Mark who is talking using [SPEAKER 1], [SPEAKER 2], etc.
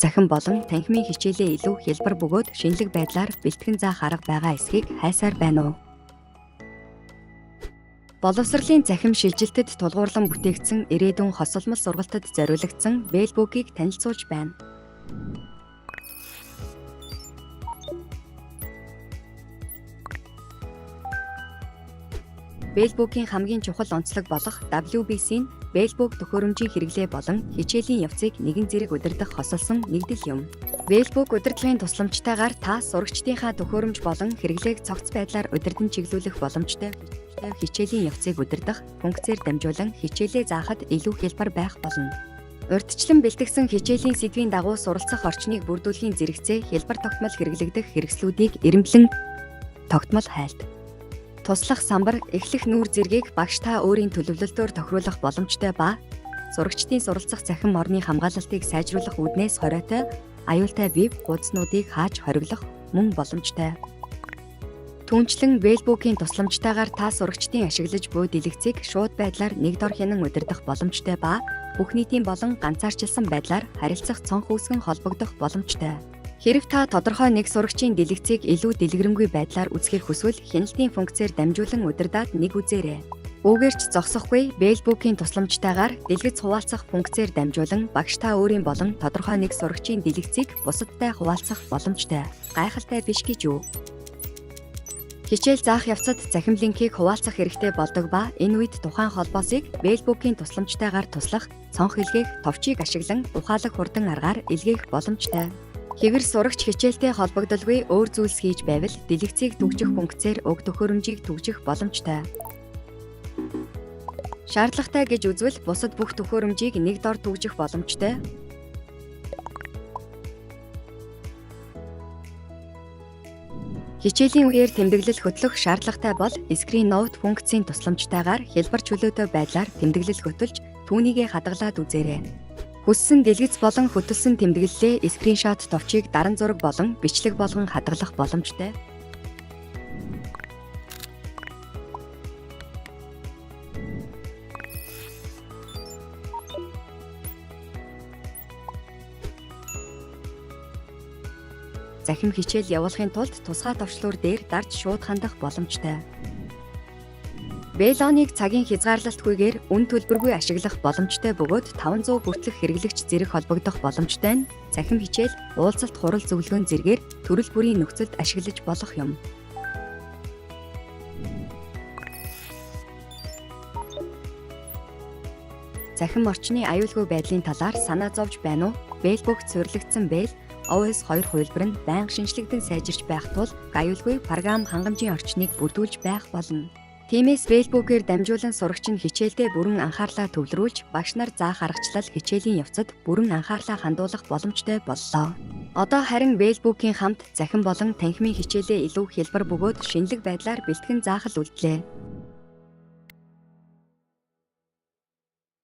[SPEAKER 1] Цахим болон танхимын хичээлээ илүү хялбар бөгөөд шинэлэг байдлаар бэлтгэн заах арга байгаа эсэхийг хайсаар байна уу? Боловсролын цахим шилжилтэд тулгуурлан бүтээгдсэн ирээдүйн хосолмол сургалтад зориулагдсан Velbook-ийг танилцуулж байна. Velbook-ийн хамгийн чухал онцлог болох WBC нь Velbook төхөөрөмжийн хэрэглээ болон хичээлийн явцыг нэгэн зэрэг удирдах хосолсон нэгдэл юм. Velbook удирдлагын тусламжтайгаар та сурагчдынхаа төхөөрөмж болон хэрэглээг цогц байдлаар удирдан чиглүүлэх боломжтой хичээлийн явцыг удирдах функцээр дамжуулан хичээлээ заахад илүү хялбар байх болно. Урьдчилан бэлтгэсэн хичээлийн сэдвийн дагуу суралцах орчныг бүрдүүлэхийн зэрэгцээ хялбар тогтмол хэрэглэгдэх хэрэгслүүдийг эрэмблэн тогтмол хайлт. Туслах самбар, эхлэх нүүр зэргийг багш та өөрийн төлөвлөлтөөр тохируулах боломжтой ба сурагчдын суралцах цахим орны хамгаалалтыг сайжруулах үүднээс хориотой аюултай веб хуудаснуудыг хааж хориглох мөн боломжтой. Түүнчлэн Velbook-ийн тусламжтайгаар та сурагчдын ашиглаж буй дэлгэцийг шууд байдлаар нэг дор хянан удирдах боломжтой ба бүх нийтийн болон ганцаарчилсан байдлаар харилцах цонх үүсгэн холбогдох боломжтой. Хэрэв та тодорхой нэг сурагчийн дэлгэцийг илүү дэлгэрэнгүй байдлаар үзэхийг хүсвэл хяналтын функцээр дамжуулан удирдаад нэг үзээрэй. Үүгээр ч зогсохгүй Velbook-ийн тусламжтайгаар дэлгэц хуваалцах функцээр дамжуулан багш та өөрийн болон тодорхой нэг сурагчийн дэлгэцийг бусадтай хуваалцах боломжтой. Гайхалтай биш гэж юу? Хичээл заах явцад цахим линкийг хуваалцах хэрэгтэй болдог ба энэ үед тухайн холбоосыг Velbook-ийн тусламжтайгаар туслах, цонх илгээх товчийг ашиглан ухаалаг хурдан аргаар илгээх боломжтой. Хэвэр сурагч хичээлтэй холбогдолгүй өөр зүйлс хийж байвал дэлгэцийг түгжих функцээр уг төхөөрөмжийг түгжих боломжтой. Шаардлагатай гэж үзвэл бусад бүх төхөөрөмжийг нэг дор түгжих боломжтой. Хичээлийн үеэр тэмдэглэл хөтлөх шаардлагатай бол Screen Note функцийн тусламжтайгаар хялбар чөлөөтэй байдлаар тэмдэглэл хөтөлж түүнийгээ хадгалаад үзээрэй. Хүссэн дэлгэц болон хөтөлсөн тэмдэглэлээ скриншот товчийг даран зураг болон бичлэг болгон хадгалах боломжтой. Захим хичээл явуулахын тулд тусгай товчлуур дээр дарж шууд хандах боломжтой. Velon-ыг цагийн хязгаарлалтгүйгээр үн төлбөргүй ашиглах боломжтой бөгөөд 500 хүртэлх хэрэглэгч зэрэг холбогдох боломжтой нь цахим хичээл, уулзалт, хурал зөвлөгөөн зэргээр төрөл бүрийн нөхцөлд ашиглаж болох юм. Цахим орчны аюулгүй байдлын талаар санаа зовж байна уу? Velbook суурилагдсан Vel OS 2 хувилбар нь байнга шинжлэгдэн сайжирч байх тул аюулгүй програм хангамжийн орчныг бүрдүүлж байх болно. Тиймээс Velbook-ээр дамжуулан сурагч нь хичээлдээ бүрэн анхаарлаа төвлөрүүлж, багш нар заах аргачлал хичээлийн явцад бүрэн анхаарлаа хандуулах боломжтой боллоо. Одоо харин Velbook-ийн хамт цахим болон танхимын хичээлээ илүү хялбар бөгөөд шинэлэг байдлаар бэлтгэн заах л үлдлээ.